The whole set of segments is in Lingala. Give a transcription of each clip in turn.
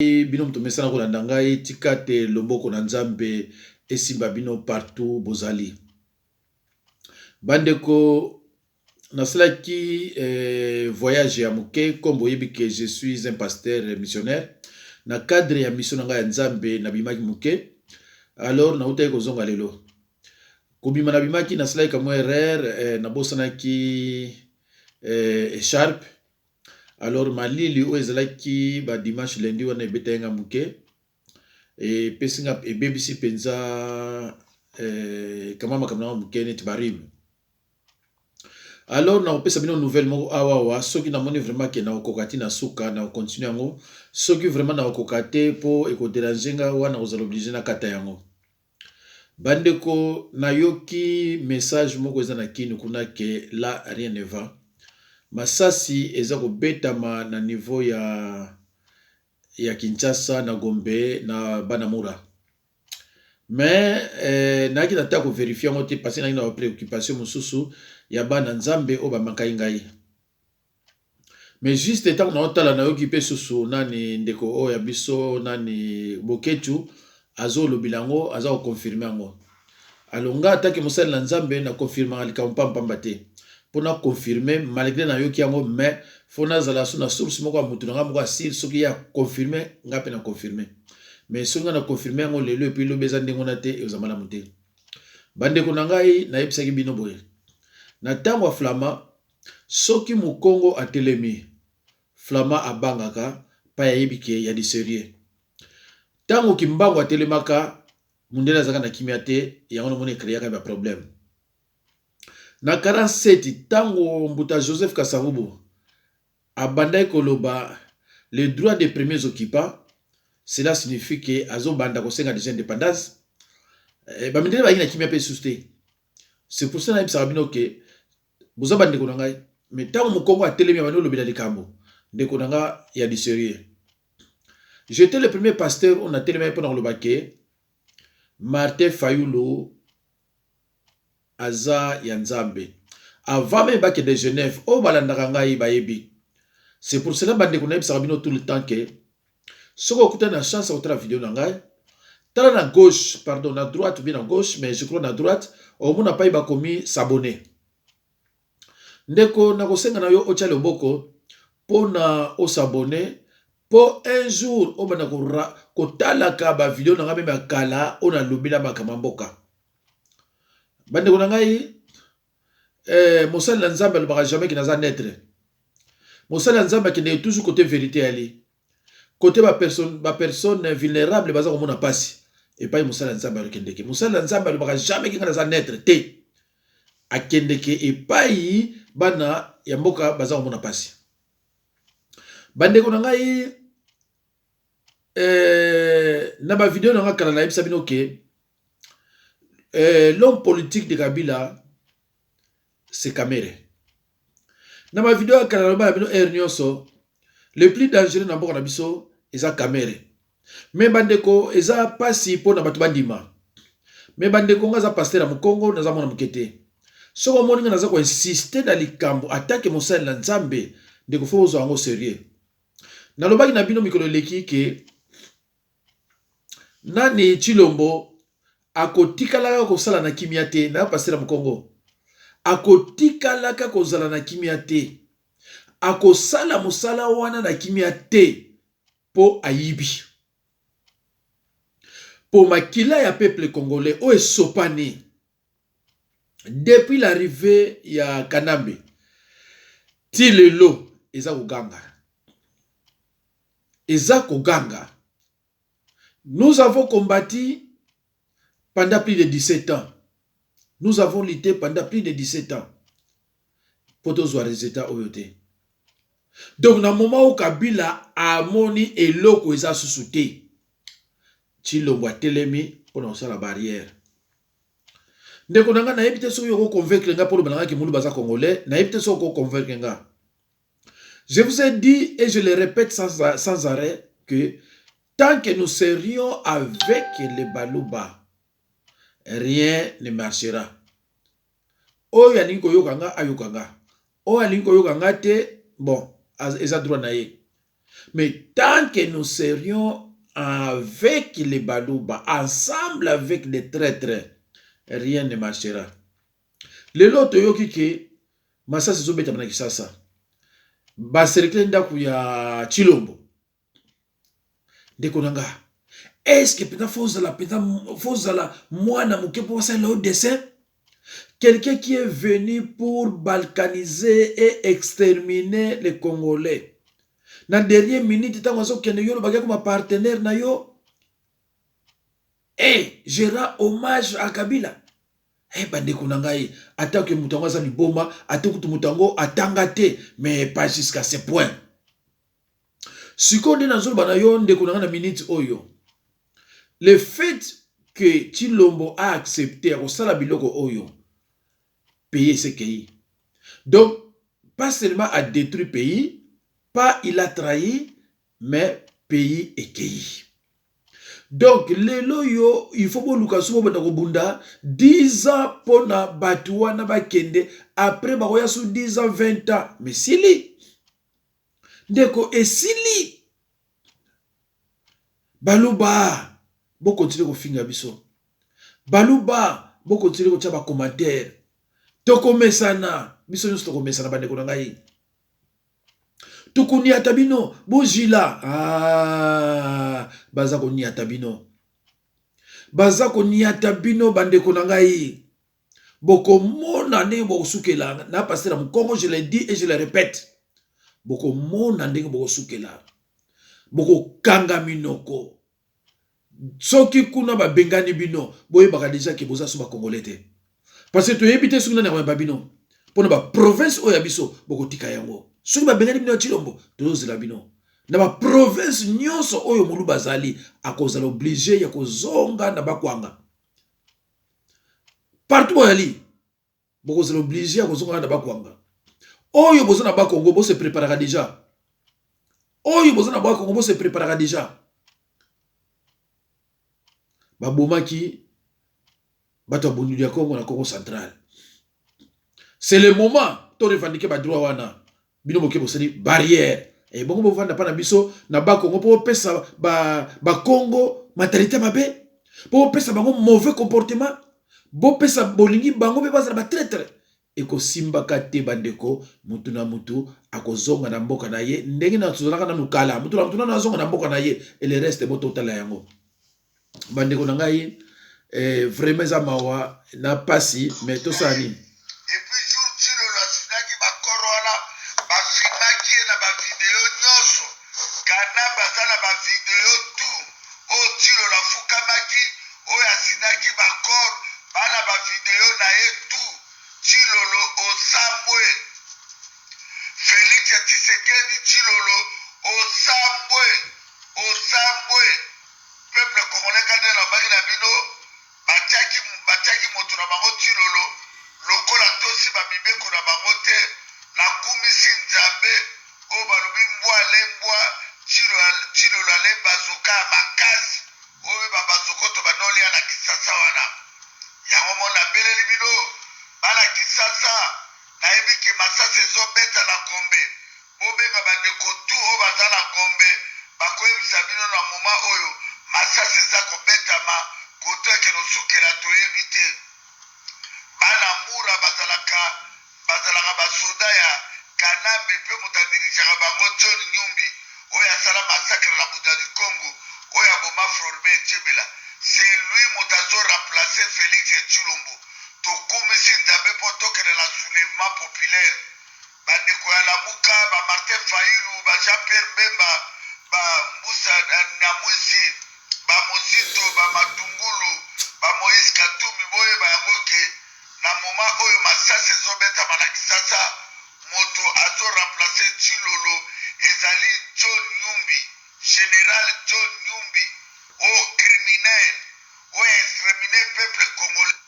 Bino moto mesana kolanda ngai, tika te loboko na Nzambe esimba bino partout bozali. Bandeko, nasalaki voyage ya moke. Comme boyebi ke je suis un pasteur missionnaire, na cadre ya mission na ngai ya Nzambe nabimaki moke. Alors nautaki kozonga lelo. Kobima nabimaki, nasalaki kamwa erreur, nabosanaki écharpe. Alors malili oyo ezalaki ba dimanche, lundi wana ebetaki nga moke, epesi nga, ebebisi mpenza kama makambo nanga moke neti ba rhume. Alors nakopesa bino nouvelle moko awawa. Soki namoni vraiment ke nakokoka ti na suka, nakocontinue yango. Soki vraiment nakokoka te mpo ekodéranger nga wana, kozala obligé nakata yango. Bandeko, nayoki message moko eza na Kini kuna ke là rien ne va. Masasi eza kobetama na niveau ya Kinshasa, na Gombe, na Banamura. Mais nayaki na ta kovérifier yango te parce que nayaki na bapréoccupation mosusu ya bana Nzambe oyo bamakai ngai. Mais juste ntango naotala, nayoki mpe susu nani, ndeko oyo ya biso, nani, Boketu, azolobela yango, aza koconfirmer yango. Alors nga atake mosali na Nzambe, naconfirmaka likambo pampamba te. Mpona confirme, malgré nayoki yango, mais faut nazala so na source moko ya motu na nga moko asile. Soki ye aconfirme, nga mpe na confirme. Mais soki nga na confirme yango lelo et puis lobi eza ndenge wana te, eza malamu te. Bandeko na ngai, nayebisaki bino boye: na ntango ya Flama, soki mokongo atelemi, Flama abangaka mpa ayebi ke ya du sérieux. Ntango Kimbangu atelemaka, mundele azalaka na kimia te. Yango namoni ecréaka baproblème na 47, ntango mbuta Joseph Kasavubu abandaki koloba le droit des premiers occupants. Cela signifie ke azobanda kosenga déjà indépendance. Bamindele bazalaki na kimia mpe lisusu te. C'est pour ça nayebisaka bino ke boza bandeko na ngai. Mais ntango mokongo atelemi, abandi olobela likambo, ndeko na nga, ya du sérieux. J'étais le premier pasteur oyo natelemaki mpona koloba ke Martin Fayulu aza ya Nzambe avant même bakende Genève. Oyo balandaka ngai bayebi. C'est pour cela, bandeko, nayebisaka bino tout le temps ke soki okutani na chance ya kotala video na ngai, tala na gauche, pardon, na droite ou bien na gauche, mais je crois na droite, omona pai bakomi "s'abonner". Ndeko, nakosenga na yo otya loboko mpona os'abonner, mpo un jour obanda kotalaka bavideo na ngai même ya kala oyo nalobela makambo ya mboka. Bandeko na ngai, mosali na Nzambe alobaka jamais ke naza neutre. Mosali ya Nzambe akendeke toujours côté vérité. Ali côté bapersonne vulnérable baza komona mpasi epai mosali ya Nzambe alokendeke. Mosali ya Nzambe alobaka jamais ke ngai naza neutre te. Akendeke epai bana ya mboka baza komona mpasi. Bandeko na ngai, na bavideo na ngai kala, nayebisa bino ke l'homme politique de Kabila, c'est Kamerhe. Na bavideo ya kala, naloba na bino heure nyonso, le plus dangereux na mboka na biso eza Kamerhe. Mais bandeko, eza mpasi mpona bato bandima. Mais bandeko, nga aza pasteur ya mokongo, naza mwana moke te. Soki omoni nga naza koinsister na likambo atake mosali na Nzambe, ndeko, faut ozwa yango sérieux. Nalobaki na bino mikolo eleki ke nani, Tshilombo, akotikalaka kosala na kimia te. Na pasteur ya mokongo, akotikalaka kozala na kimia te, akosala mosala wana na kimia te, mpo ayibi, mpo makila ya peuple congolais oyo esopani depuis l'arrivée ya Kanambe ti lelo eza koganga, eza koganga. Nous avons combattu pendant plus de 17 ans, nous avons lutté pendant plus de 17 ans mpo tozwa résultat oyo te. Donc na moment oyo Kabila amoni eloko eza susu te, Tshilombo atelemi mpona kosala barrière. Ndeko na ngai, nayebi te soki okoconvaincre nga mpo loba na ngai ke Moluba aza congolais. Nayebi te soki okoconvaincre nga. Je vous ai dit et je le répète sans arrêt que tant que nous serions avec les Baluba, rien ne marchera. Oyo alingi koyoka nga, ayoka nga. Oyo alingi koyoka nga te, bon, eza droit na ye. Mais tant que nous serions avec les Baluba, ensemble avec les traîtres, rien ne marchera. Lelo toyoki ke masasi ezobetama na Kinshasa, bacercle ndako ya Tshilombo. Ndeko na nga, est-ce que mpenza fozala mpenza fozala mwana moke mpo basalela yo dessin? Quelqu'un qui est venu pour balkaniser et exterminer les Congolais, na dernière minute ntango azokende, yo olobaki akoma partenaire na yo. E je rends hommage à Kabila. E bandeko na ngai, atake moto yango aza liboma, ate kutu moto yango atanga te, mais pas jusqu'à ce point. Sikoyo nde nazoloba na yo, ndeko na ngai, na minute oyo, le fait que Tshilombo a accepté ya kosala biloko oyo, pays esekei. Donc pas seulement a détruit pays, pas il a trahi, mais pays ekei. Donc lelo oyo il faut boluka so bobanda kobunda 10 ans mpona bato wana bakende. Après bakoya so 10 ans, 20 ans, mais sili, ndeko, esili. Baluba, bokontinue kofinga biso. Baluba, bokontinue kotia bacommentaire. Tokomesana, biso nyonso tokomesana. Bandeko na ngai, tokoniata bino. Bozila. Ah, baza koniata bino, baza koniata bino. Bandeko na ngai, bokomona ndenge bokosukela na pasteur ya Mokongo. Je le dis et je le répète, bokomona ndenge bokosukela, bokokanga minoko. Soki kuna babengani bino, boyebaka déjà ke boza so bakongolais te, parce que toyebi te soki nani akoyamba bino mpona baprovince oyo ya biso. Bokotika yango soki babengani bino ya Tshilombo. Tozozela bino na baprovince nyonso oyo moluba azali, akozala obligé ya kozonga na Bakwanga. Partout boyali, bokozala obligé ya kozonga na Bakwanga. Oyo boza na Bakongo, bose préparaka déjà. Oyo boza na Bakongo, bose préparaka déjà. Babomaki bato ya Bundulu ya Kongo na Congo Central. C'est le moment to revendiquer badroit wana. Bino moke bosali barrière e bongo bovanda mpa na biso na Bakongo mpo bopesa Bakongo mentalité mabe, mpo bopesa bango mauvais comportement, bopesa bolingi bango mpe bazala batraître. Ekosimbaka te, bandeko. Mutu na mutu akozonga na mboka na ye ndenge na tozalaka nanu kala. Mutu na mutu nanu azonga na mboka na ye, et le reste bototala yango. Bandeko na ngai, vraiment eza mawa na pasi, mais tosala nini? Et puis jour Tshilolo asinaki bakoro wana, bafilmaki ye na bavideo nyonso. Kana baza na bavideo tout oyo Tshilolo afukamaki, oyo asinaki bakoro bana, bavideo na ye tout. Tshilolo osambwe, Félix Tshisekedi Tshilolo osambwe, osambwe. Peuple congolais, kande nalobaki na bino, batiaki moto na bango Tshilolo lokola tosi bamibeko na bango te. Nakumisi Nzambe oyo balobi mbwa ale mbwa, Tshilolo ale bazoka ya makasi oyo babazokoto bandolia na Kisasa wana. Yango mo nabeleli bino, bana Kisasa. Nayebi ke masasi ezobeta na Gombe. Bobenga bandeko tu oyo baza na Gombe, bakoyebisa bino na moma oyo masasi eza kobetama. Koto ekende osukela, toyebi te. Bana Mura bazalaka basoda ya Kanambe, mpe moto adirigeaka bango John Nyumbi, oyo asala massacre na Bunza Congo, oyo aboma Floribert Chebeya. C'est lui moto azoremplace Félix Tshilombo. Tokumisi Nzambe mpo tokende na soulèvement populaire. Bandeko ya Lamuka, bamartin Fayulu, bajean Pierre Bemba, bambusa Nyamwisi, bamosito, bamatungulu, bamoïse Katumbi, boyeba yango ke na moma oyo masasi ezobetama na Kisasa, moto azoremplace Tshilolo ezali John Nyumbi, général John Nyumbi, oyo criminel oyo extermine peuple congolais.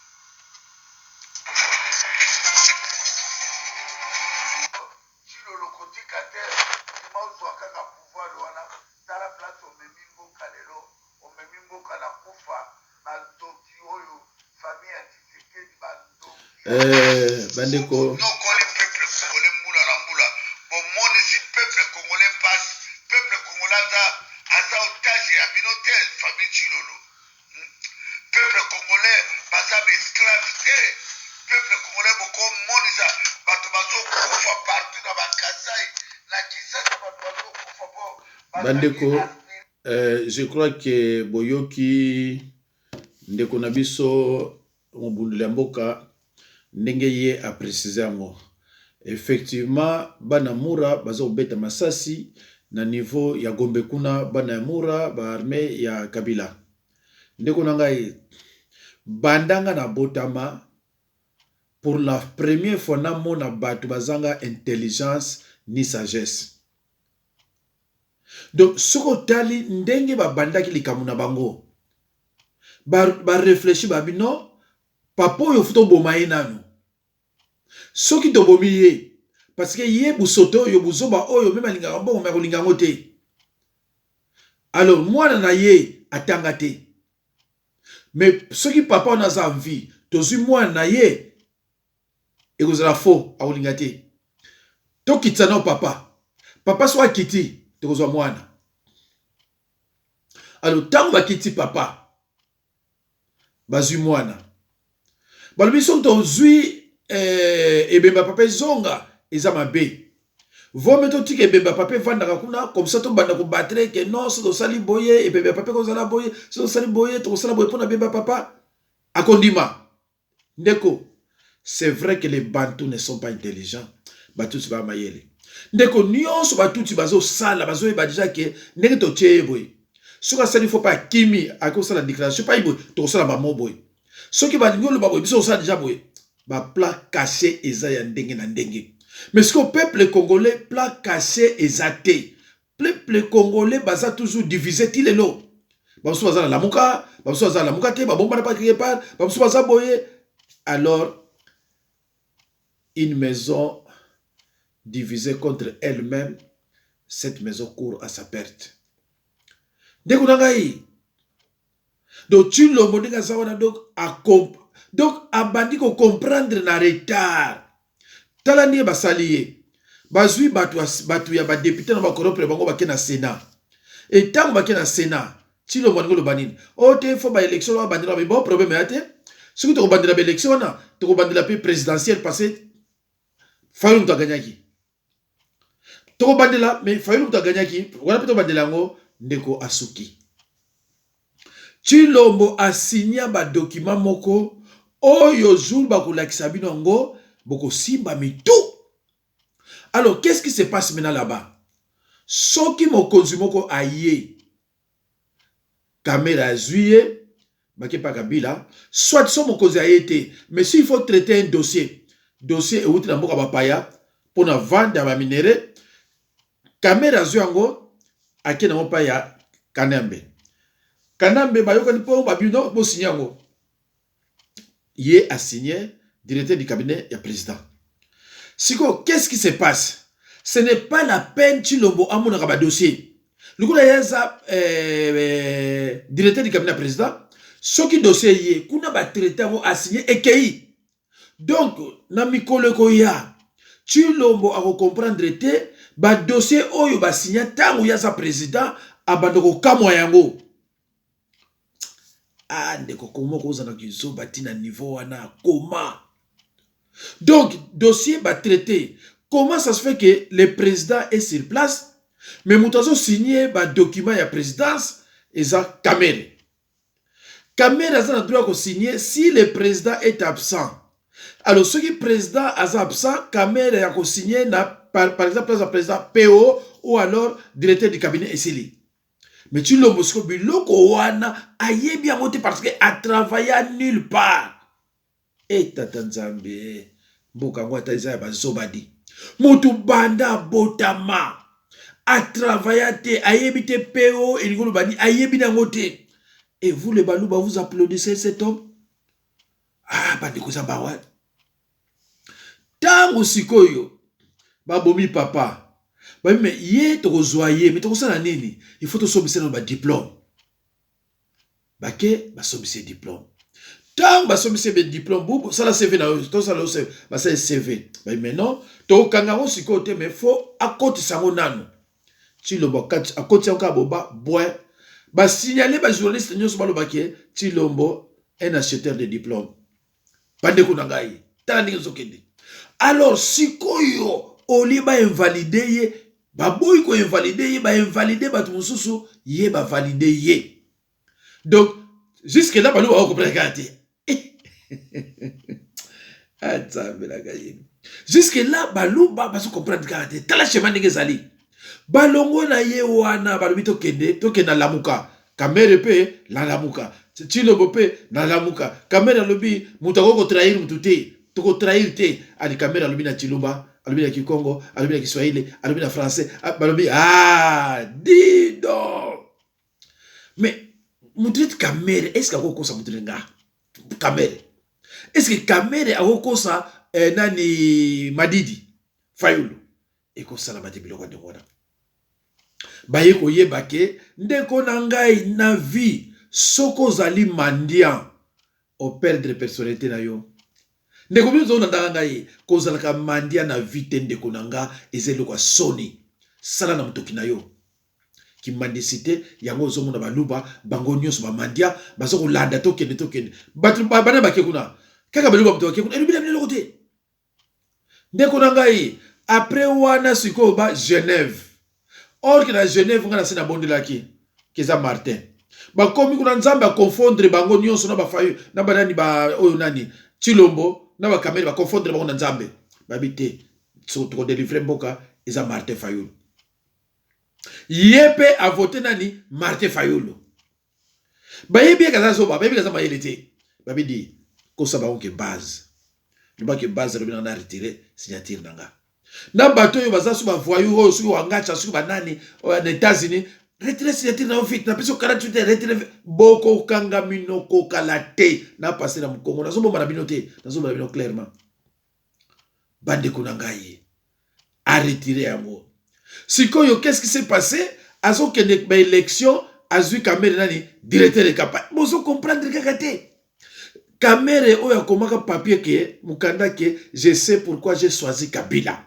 Tshilolo, kotika te. Ndima ozwa kaka pouvoir wana. Tala place omemi mboka lelo, omemi mboka na kufa. Bandoki oyo, famille ya Tshisekedi, bandoki. Bandeko, nyokoli peuple congolais mbula na mbula, bomonisi peuple congolais pasi, peuple. bino te famille Tshilolo. Peuple congolais baza ba esclave te. Peuple congolais bokomonisa bato bazokufa partout na ba Kasai na Kinshasa bato bazokufa po Bandeko, je crois que boyoki ndeko na biso mobundeli ya mboka ndenge ye a préciser yango. Effectivement, bana Mura baza kobeta masasi na niveau ya Gombe kuna, bana ya Mura ba armée ya Kabila. Ndeko na ngai, banda nga na botama, pour la première fois namona bato bazanga intelligence ni sagesse. Donc soki otali ndenge babandaki likambo na bango, ba réfléchir babi non, papa oyo faut toboma ye nanu. Soki tobomi ye, parce que ye busoto oyo, buzoba oyo, même alingaka mbongo, mais akolinga yango te. Alors mwana na ye atanga te, mais soki papa wana aza en vie, tozwi mwana na ye, ekozala faux, akolinga te. Tokitisa nao papa. Papa so akiti, tokozwa mwana. Alors ntango bakiti papa, bazwi mwana. Balobi soki tozwi ebembe ya papa, ezonga, eza mabe. Vome totika ebembe ya papa evandaka kuna, comme ça tobanda kobattre que non, so tosali boye, ebembe ya papa ekozala boye, so tosali boye, tokosala boye mpona ebembe ya papa akondima. Ndeko, c'est vrai que les Bantous ne sont pas intelligents. Batutsi baya mayele. Ndeko, nyonso Batutsi bazosala, bazoyeba déjà que ndenge totie ye boye, soki asali faux pas, akimi, akosala déclaration pai boye, tokosala bamo boye. Soki balingi oloba boye, biso kosala déjà boye. Baplan caché eza ya ndenge na ndenge. Mais sikoyo peuple congolais, plan caché eza te. Peuple congolais baza toujours divisé ti lelo. Bamosusu baza na Lamuka, bamosusu baza na Lamuka te, babombana pa quelque part, bamosusu baza boye. Alors une maison divisée contre elle-même, cette maison court à sa perte. Ndeko na ngai, donc Tshilombo ndenge aza wana, donc abandi kocomprendre na retard. Tala ndenge basali ye. Bazwi bato ya badéputé na bacorrompre bango, bake na Sénat. E ntango bake na Sénat, Tshilombo alingi oloba nini? O te, faut baélection wana bandela. Bon, problème ya te, soki tokobandela baélection wana, tokobandela mpe présidentielle, parce que Fayulu moto aganyaki. Tokobandela, mais Fayulu moto aganyaki wana mpe, tobandela yango. Ndeko, asuki. Tshilombo asinya badocument moko oyo jour bakolakisa bino yango, bokosimba mitu. Alors qu'est-ce qui se passe maintenant là-bas? Soki mokonzi moko aye, Kamerhe azwi ye, bake mpa Kabila. Soit so mokonzi aye te, mais s'il faut traiter un dossier, dossier euti na mboka bapaya mpona vente ya baminerais, Kamerhe azwi yango, ake nango mpa ya Kanambe. Kanambe bayokani mpo babino bosigne yango. Ye asigné, directeur du cabinet ya président. Sikoyo qu'est-ce qui se passe? Ce n'est pas la peine Tshilombo amonaka badossier. Lokola ye aza directeur du cabinet ya président, soki dossier ye kuna, batraite yango, asigné, ekei. Donc na mikolo ekoya, Tshilombo akocomprendre te badossier oyo basinya ntango ye aza président, abanda kokamwa yango. Ah ndeko, koma kozala kizoba ntina niveau wana? Koma donc dossier batraité, comment ça se fait que le président est sur place, mais moto azosigne badocument ya présidence eza Kamerhe? Kamerhe aza na droit ya kosigne si le président est absent. Alors soki président aza absent, Kamerhe ya kosigne na par exemple place ya président, po ou alors directeur du cabinet, esili. Mais Tshilombo sikoyo, biloko wana ayebi yango te, parce que atravailla nulle part. E tata Nzambe, mboka yango ata eza ya bazobadi. Motu banda abotama atravailla te, ayebi te po elingi oloba nini, ayebi nango te. Et vous les Baluba, vous applaudissez cet homme. Ah bandeko, eza bawa. Ntango sikoyo babomi papa, babi mais ye tokozwa ye, mais tokosala nini? Il faut tosombisa nano badiplôme. Bake basombisa ye diplôme. Ntango basombisi ye diplôme, bu sala CV na yo, tosala yo. Basali CV, babi mais non, tokokanga yango sikoyo te, mais faut akotisa yango nanu. Tshilombo akotisa yango kaka boba bwe. Ba signaler ba journaliste nyonso baloba ke Tshilombo un acheteur de diplôme. Bandeko na ngai, tala ndenge ezokende. Alors sikoyo olie ba invalider ye, baboyi ko invalider ye, ba invalider bato mosusu, ye ba valider ye. Donc jusque là baluba ba comprendre kaka te. Ah, Nzambe na ngai. Jusque là baluba bazo comprendre kaka te. Tala schéma ndenge ezali. Balongwe na ye wana balobi tokende tokende na Lamuka. Kamere mpe na Lamuka. Tshilombo mpe na Lamuka. Kamere alobi moto akoki kotrahir moto te. Tokotrahir te. Ali Kamere alobi na Tshiluba, alobi na Kikongo, alobi na Kiswahili, alobi na français. Balobi ah dis donc. Mais moto neti Kamere est-ce que akokosa moto nga? Kamere. Est-ce que Kamere akokosa nani Madidi Fayulu? Ekosalama te biloko ya ndenge wana. Baye koyeba ke ndeko na ngai na vie soki ozali mendiant operdre personnalité na yo. Ndeko bino ozolandaka ngai, kozalaka mendiant na vie te ndeko na nga, eza eloko ya soni. Sala na motoki na yo. Kimendicité yango ozomona baluba bango nyonso ba mendiant baza kolanda tokende tokende. Bato bana bake kuna kaka baluba moto bake kuna elobi na bino eloko te. Ndeko na ngai, après wana sikoyo ba Genève. Or que na Genève nga na se nabondelaki keza Martin. Bakomi kuna Nzambe a confondre bango nyonso na ba fayu na banani ba oyo nani Tshilombo na ba Kamere ba confondre bango na Nzambe. Babi te so toko délivrer mboka eza Martin Fayulu. Ye pe a voter nani Martin Fayulu. Bayebi ye kaza zoba, bayebi kaza mayele te. Babi di kosa bango ke base. Loba ke base alobi na retirer signature na nga. Na bato oyo baza so ba voyou oyo soki wangacha soki banani na États-Unis retire signature na yo vite na biso 48 heures retire boko kanga minoko kala te na passer na mukongo nazo bomba na bino te nazo bomba na bino clairement bandeko na ngai a retirer yango sikoyo qu'est-ce qui s'est passé azokende ba élection azwi Kamere nani directeur de campagne bozo comprendre kaka te Kamere oyo akomaka papier ke mukanda ke je sais pourquoi j'ai choisi Kabila.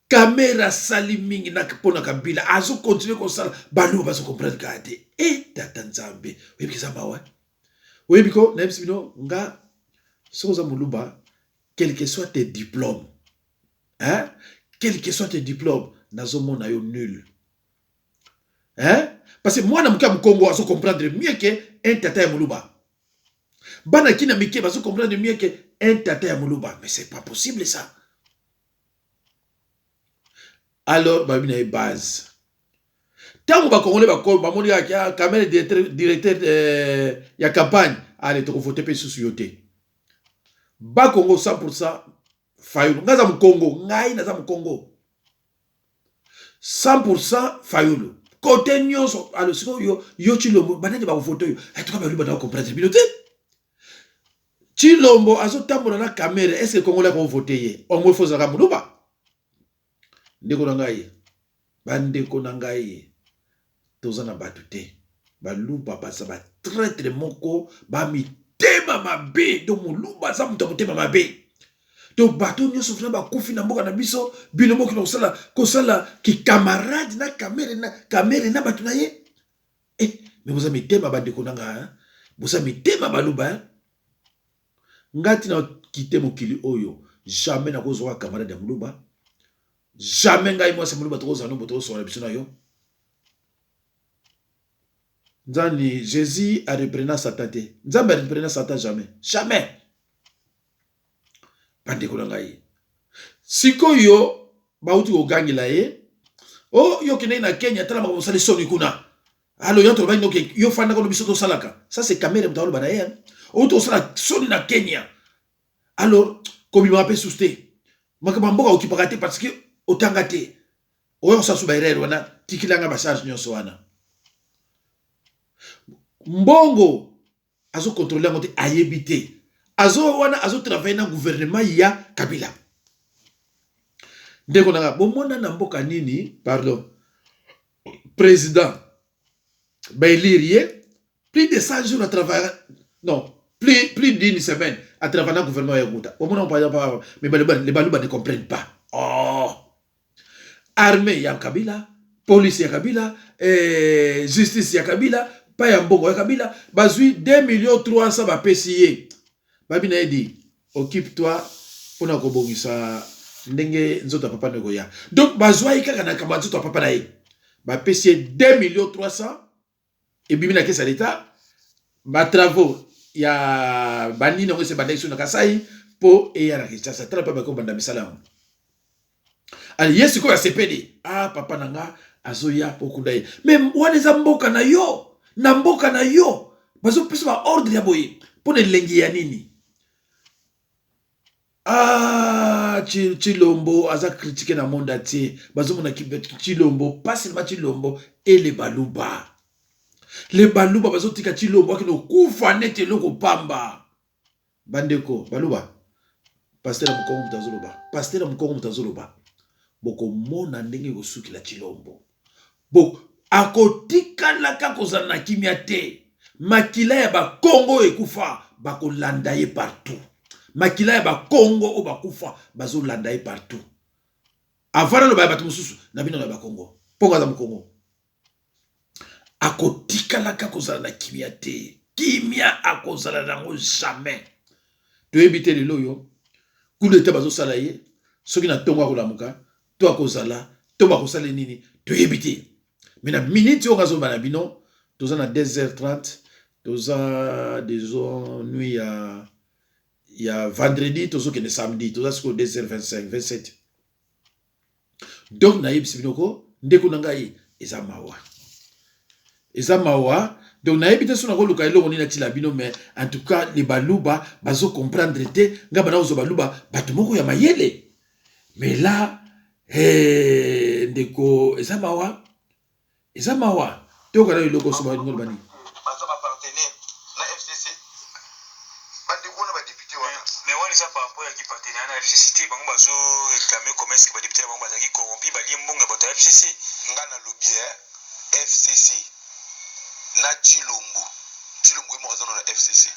Kamere asali mingi na pona Kabila azo continuer kosala baluba bazo comprendre kaka te. Eh tata Nzambe oyebi eza mawa. Oyebi ko nayebisi bino nga soki oza moluba quel que soit tes diplômes hein quel que soit tes diplômes nazomona yo nul. Hein? Parce que mwana moke ya Mukongo azo comprendre mieux que un tata ya Muluba. Bana kina mike bazo comprendre mieux que un tata ya Muluba. Mais c'est pas possible ça. Alors babi na ye base. Tango ba Congolais ba bamoni kaka Kamere directeur ya campagne, allez toko voter pe susu yo te. Ba Congo 100% Fayulu. Ngaza Mukongo, ngai naza Mukongo. 100% Fayulu. Côté nyonso, alors sikoyo yo yo Tshilombo banani ba vote yo. En tout cas baluba na comprendre bino te. Tshilombo azotambola na Kamere, est-ce que Congolais ako voter ye? Au moins faut zaka muluba. Ndeko na ngai, bandeko na ngai, toza na bato te. Baluba baza ba traître moko ba mitema mabe. Donc muluba aza moto ya motema mabe. Donc bato nyonso vraiment bakufi na mboka na biso, bino moki na kosala kosala ki camarade na Kamere na Kamere na bato na ye. Eh, mais boza mitema bandeko na nga, hein? Boza mitema baluba, hein? Nga tina kite mokili oyo, jamais nakozwa camarade ya muluba. Jamais ngai mwasi muluba tokozala no tokosola biso na yo. Nzani Jésus a reprena Satan te. Nzambe a reprena Satan jamais. Jamais. Bandeko na ngai. Sikoyo bauti kogangela ye. Oh, yo okendaki na Kenya, tala makambo osali soni kuna. Alo yo tolobaki noke yo fandaka no biso tosalaka. Ça c'est Kamere moto aloba na ye. Outi osala soni na Kenya. Alors kobima mpe susu te. Makambo ya mboka okipaka te parce que otanga te. Oyo osala su ba erreur wana, tikilanga ba charge nyonso wana. Mbongo azo contrôler yango te, ayebi te. Azo wana azo travailler na gouvernement ya Kabila. Ndeko na nga, bomona na mboka nini, pardon, président ba élire ye plus de 100 jours à travailler, non, plus d'une semaine à travailler na gouvernement ya Guta. Bomona par exemple, mais les Baluba ne comprennent pas. Oh. Armée ya Kabila, Police ya Kabila, justice ya Kabila, pa ya mbongo ya Kabila, bazwi 2 millions 300 bapesi ye. Babi na ye di, occupe toi mpona kobongisa ndenge nzoto ya papa na ekoya. Donc bazwa ye kaka na kamba nzoto ya papa na ye. Bapesi ye 2 millions 300 ebimi na caisse ya l'État, ba travaux ya banini yango ese ebandaki so na Kasai mpo eya na Kinshasa. Tala mpe bakobanda misala yango. Ale ye sikoyo asepeli, ah papa na nga azoya mpo okunda ye. Mais wana eza mboka na yo, na mboka na yo bazopesa ba ordre ya boye mpo na elengi ya nini? Ah, Tshilombo aza critique na monde entier, bazomona Tshilombo pasi na Tshilombo et les Baluba. Les Baluba bazotika Tshilombo akende kokufa neti eloko pamba. Bandeko Baluba, pasteur ya Mukongo moto azoloba, pasteur ya Mukongo moto azoloba, bokomona ndenge ekosukela Tshilombo. Bo akotikalaka kozala na kimia te. Makila ya bakongo oyo ekufa bakolanda ye partout. Makila ya bakongo oyo bakufa bazolanda ye partout. Avant naloba ya bato mosusu na bino na bakongo, mpo aza mokongo. Akotikalaka kozala na kimia te. Kimia akozala nango jamais. Toyebi te lelo oyo coup d'État bazosala ye, soki na ntongo akolamuka to akozala to bakosala nini toyebi te. Mais na minute oyo ngazoloba na bino, toza na 2h30, toza disons nuit ya vendredi, tozokende samedi, toza sikoyo 2h25 27. Donc nayebisi bino ko ndeko na ngai eza mawa, eza mawa. Donc nayebi te so nakoluka eloko nini natila bino, mais en tout cas les Baluba bazo comprendre te. Nga bana kozwa Baluba bato moko ya mayele, mais là ndeko eza mawa, eza mawa. Toyoka na eloko so balingo loba nini. Baza bapartenaire na FCC, bandeko wana, badéputé wana. Mais wana eza par rapport ya kipartenariat na FCC te. Bango bazo réclamer comment est ce que badéputé na bango bazalaki corrompu, balie mbongo ya bato ya FCC. Nga nalobi FCC na Tshilombo, Tshilombo ye moko aza na FCC.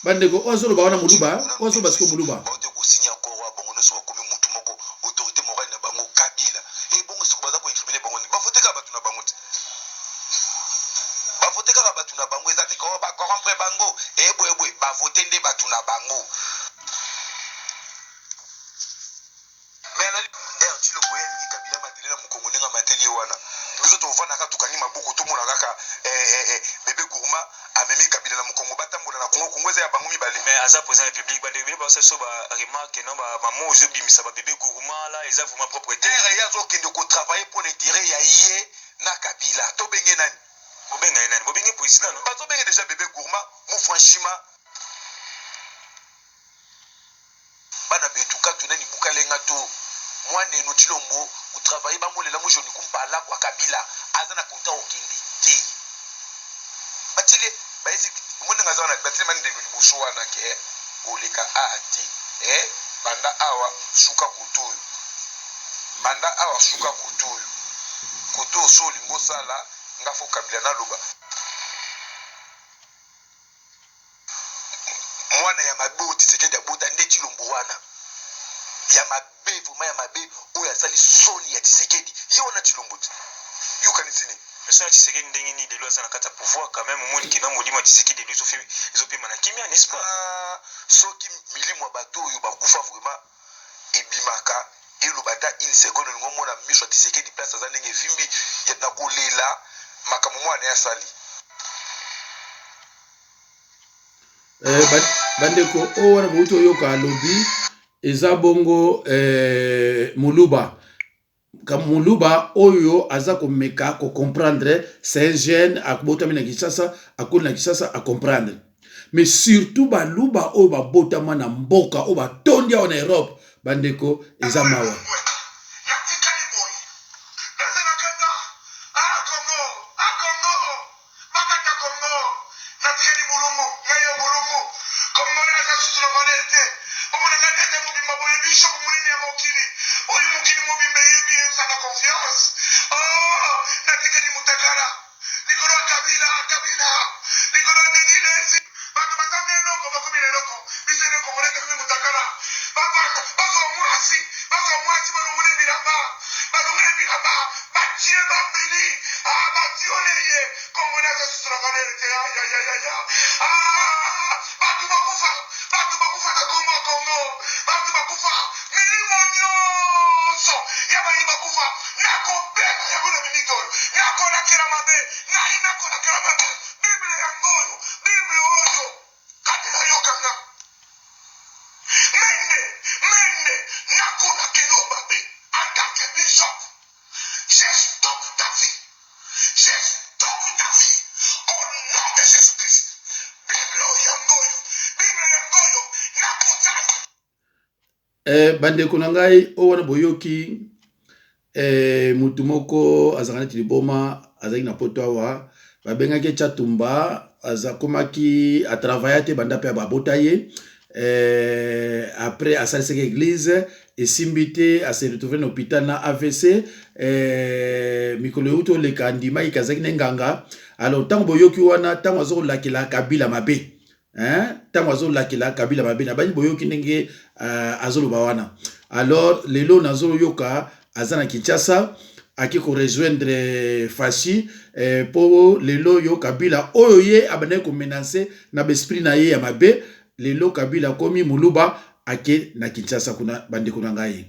Bandeko, oyo azoloba wana Moluba, oyo azoloba sikoyo Moluba. Baote kosinya accord wa bango nyonso, bakomi mutu moko, autorité morale na bango Kabila. Ebongo siko baza koincriminer bango nini? Bavote kaka bato na bango te, bavote kaka bato na bango. Eza te ko bacorrompre bango eboyeboye, bavote nde bato na bango. Mais alali r Tshilombo, ye alingi Kabila matele na mokongo ndenge amateli ye wana. Biso tovandaka, tokangi maboko, tomona kaka bébé gourmand amemi Kabila na mokongo, batambola na Kongo. Kongo eza ya bango mibale. Mais aza président République. Bandeko ebele basala so baremarque no bamo ozobimisa babébé gourmand la eza vraiment propre te. Ere ye azokende kotravailler mpo na intérêt ya ye na Kabila. Tobenge nani? Bobenga ye nani? Bobenge président no. Bazobenge déjà bébé gourmand mofranchima. Bana betu katuena ne bukalenga to, muanenu Tshilombo utravaille bamolela mujoni kumpala kua Kabila aza na kota okende te, batile bayesi omoni ndenge aza wana, batile mandelo liboso wana ke oleka a te banda awa suka koto oyo, banda awa suka koto oyo, koto oyo so olingi osala nga fo Kabila naloba mwana ya mabe oyo Tshisekedi abota nde Tshilombo wana ya mabe, vraiment ya mabe, oyo asali soni ya Tshisekedi, ye wana Tshilombo ti yokanisi nini? Mais so ya Tshisekedi ndenge nini lelo aza na kati ya pouvoir? Quand même omoni kena molimo ya Tshisekedi lelo ezopema na kimia, n'est-ce pas? Ah, soki milimo ya bato oyo bakufa vraiment ebimaka eloba ata une seconde, olingi omona miso ya Tshisekedi place aza ndenge evimbi na kolela makambo mwana ye asali. Bandeko, oyo wana bouti oyoka alobi eza bongo Moluba. Moluba oyo aza komeka kocomprendre, c'est un jeune abotami na Kinshasa, akoli na Kinshasa, acomprendre. Mais surtout Baluba oyo babotama na mboka oyo batondi awa na Europe, bandeko, eza mawa. Natikali boye, nazalaka na a Congo, a Congo bakata Congo, natikali bolumbu, ngai yo bolumbu. Congolais aza susu na valeur te. Omona ngai tata mobimba boye, bishop monene ya mokili oyo, mokili mobimba eyebi ye, osanga confiance. Oh, natikali mutakala likolo ya Kabila, Kabila likolo ya Denis Lesi. Bato bazanga eloko bakomi na eloko, biso nde Congolais tokomi mutakala. Bazwa mwasi, bazwa mwasi, balongoli bilamba, balongoli bilamba, batie bambeli. Ah, bato bakufa, bato bakufa na kombo ya Congo, bato bakufa, milimo nyonso ya baye bakufa, nakobenga yango na minute oyo, nakolakela mabe, ngai nakolakela mabe. Bible yango oyo, Bible oyo, Kabila yokanga. Mende, Mende, nakolakela yo mabe en tant que bishop. Je stoppe ta vie. Je stoppe ta vie au nom de Jésus-Christ. Bible oyo yango oyo, Bible yango oyo, nakozala. Eh, bandeko na ngai oyo wana boyoki eh, motu moko azalaka neti liboma azalaki na poto awa babengaki ye Tshatumba akomaki atravaya te banda mpe babota ye eh, après asalisaki église esimbi te ase retrouve na hôpital na AVC eh, mikolo euti oleka andimaki kazalaki na nganga. Alors ntango boyoki wana, ntango azokolakela Kabila mabe, ntango azolakela Kabila mabe na bani, boyoki ndenge azoloba wana. Alors lelo nazoyoka aza na Kinshasa, ake korejoindre Fatshi mpo lelo oyo Kabila oyo ye abandaki komenacer na baesprit na ye ya mabe, lelo Kabila akomi moluba, ake na Kinshasa kuna. Bandeko na ngai,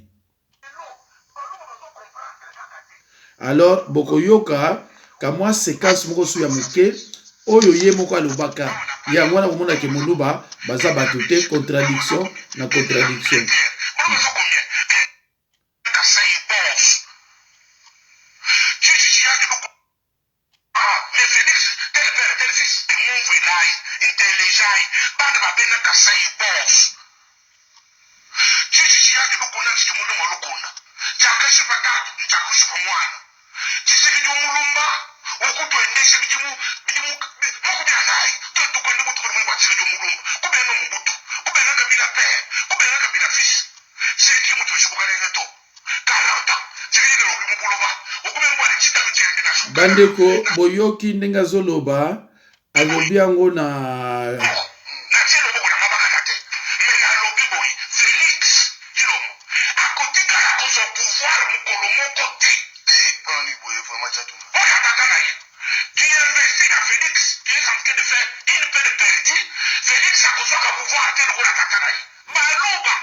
alors bokoyoka kamwa séquence moko su ya moke oyo ye moko alobaka yango wana, komonake moluba baza bato te, contradiction na contradiction. Baza combien? Kasai boss. Chichi yake buku. Ah, mais Félix, tel père, tel fils, mumvuilai, intelligent, bana babenga Kasai boss. Chichi yake bukuna chiki mundu mwalukuna. Chakashipa tatu, nchakushipa mwana. Tshisekedi omulumba, okutuendesha bidimu, bidimu, makumi anayi. Tuetukwende mutuku mwe bwa Tshisekedi omulumba. Kubenga Mobutu, kubenga Kabila père, kubenga Kabila fils. Tshisekedi mutu eshibukalenge to. 40 ans. Tshisekedi lelo mubuloba. Okubenga bwa chita luchende na Bandeko, boyoki ndenge azoloba, alobi yango na Natie loboko na nga bakata te, mais nalobi boye: Félix Tshilombo akotikala kozwa pouvoir mokolo moko te. Mpona boye vraiment, Tshatumba? Oyo tata na ye, tu investis na Félix, tu es en train de faire une peine perdue. Félix akozwaka pouvoir te lokola tata na ye baluba.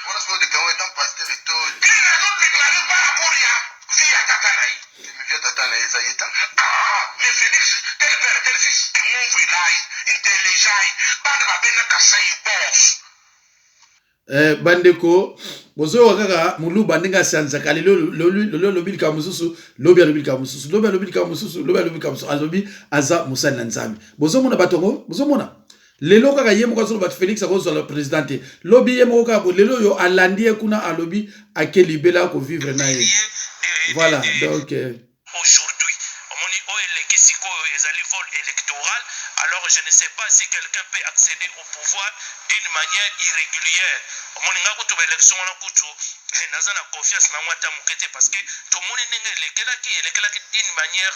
Wana soki odéclarer étant pasteur eto? Te, nazodéclarer par rapport ya vie ya tata na ye. Vie ya tata na ye eza ye ta. Ah, mais Félix, tel père, tel fils, mumvuilai, intelligent, bana babenga Kasai boss. Bandeko, bozoyoka kaka moluba ndenge asanzaka. Lelo lelo alobi likambo mosusu, lobi alobi likambo mosusu, lobi alobi likambo mosusu, lobi alobi likambo mosusu, alobi aza mosali na Nzambe. Bozomona bato yango, bozomona lelo kaka ye moko azoloba Félix akozala président te, lobi ye moko kaka boye, lelo oyo alandi ye kuna, alobi ake libela kovivre na ye. Voilà, donc Aujourd'hui omoni oyo eleki sikoyo ezali vol électoral. Alors je ne sais pas si quelqu'un peut accéder au pouvoir d'une manière irrégulière. Omoni nga kutu baélection wana kutu naza na confiance nango ata moke te, parce que tomoni ndenge elekelaki, elekelaki d'une manière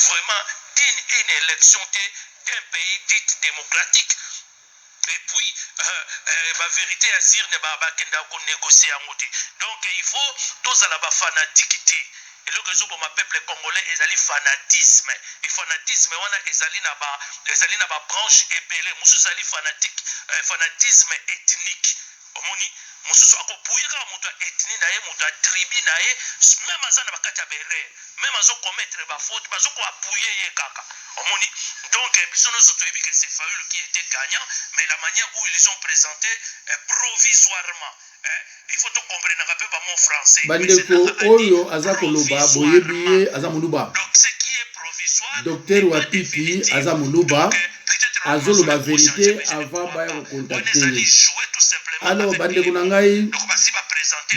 vraiment digne une élection te d'un pays dit démocratique. Et puis bavérité ya urne, bakendaka konégocier yango te. Donc il faut tozala bafanatique te. Eloko ezoboma peuple congolais ezali fanatisme, e fanatisme wana ezali na babranche ebele. Mosusu ezali fanatique, fanatisme ethnique. Omoni mosusu akopuye kaka moto ya ethnie na ye, moto ya tribu na ye, même aza na bakati ya baerreur, même azokommettre bafaute, bazokoappuyer ye kaka. Omoni, donc biso nyonso toyebi que c'est Fayulu qui était gagnant, mais la manière où ils ont présenté provisoirement, hein, il faut tocomprenaka mpe bamot français. Bandeko, oyo aza koloba boyebi ye, aza moluba. Donc ce qui est provisoire, Docteur Wapiti aza moluba, azoloba vérité avant baya kocontacter ye. Alors bandeko na ngai,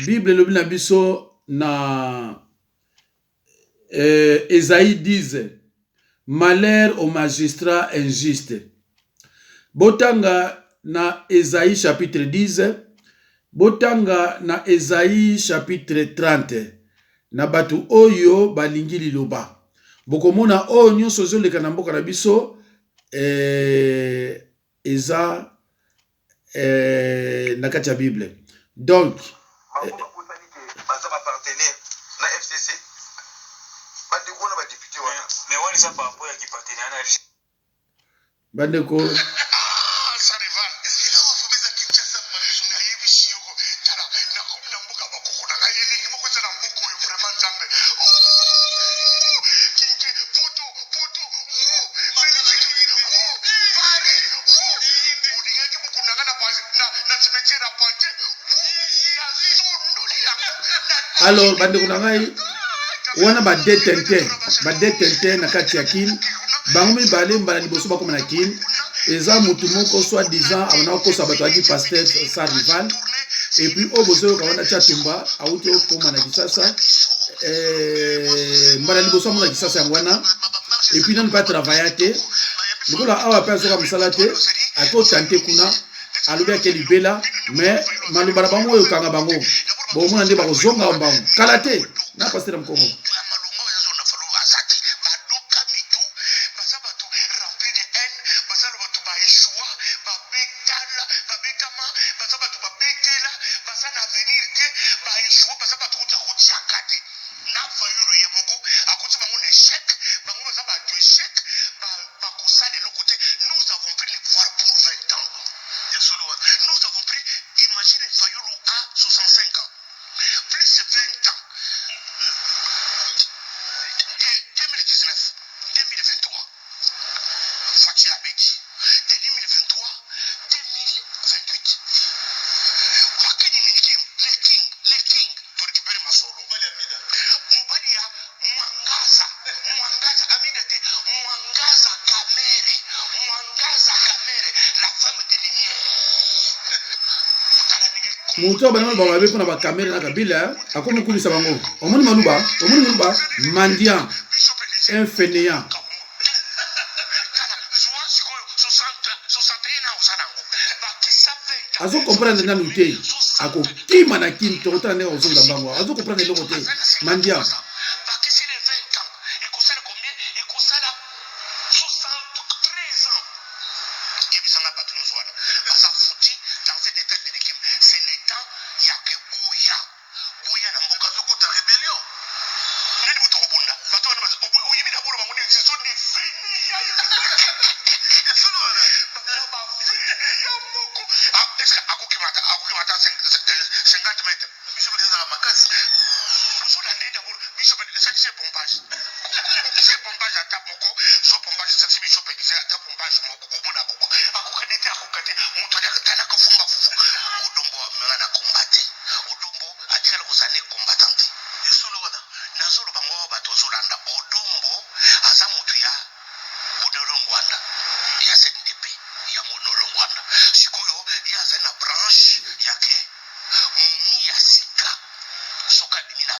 Bible elobi na biso na Esaïe 10: malheur au magistrat injuste. Botanga na Esaïe chapitre 10, botanga na Esaïe chapitre 30. Na bato oyo balingi liloba, bokomona oyo nyonso ezoleka na mboka na biso eza na kati ya Bible. Donc bango babosani ke baza bapartenaire na FCC, bandeko wana badéputé wana. Mais wana eza par rapport ya kipartenariat na FC. Bandeko, alors bandeko na ngai, wana ba deux tintin, ba deux tintin na kati ya Kin. Bango mibale, mbala liboso bakoma na Kin, eza motu moko soit disant abanda kokosa bato, ayaki pasteur sans rival. Et puis oyo bozoyoka wana, Tshatumba, awuti okóma na Kisasa, mbala liboso amona Kisasa yango wana. Et puis nanu mpe atravailla te lokola awa, mpe azoka mosala te, ake otante kuna, alobi ake libela. Mais maloba na bango oyo okanga bango, bomona nde bakozonga bango kala te na pasteur ya Mokongo. Moto oyo bana baloba mabe mpona baKamerhe na Kabila, akomi okumisa bango. Omoni maluba, omoni moluba mendiant, un fainéant. Azocomprendre nanu te, akokima na Kini, tokotala ndenge akozonga bango. Azocomprendre eloko te, mendiant.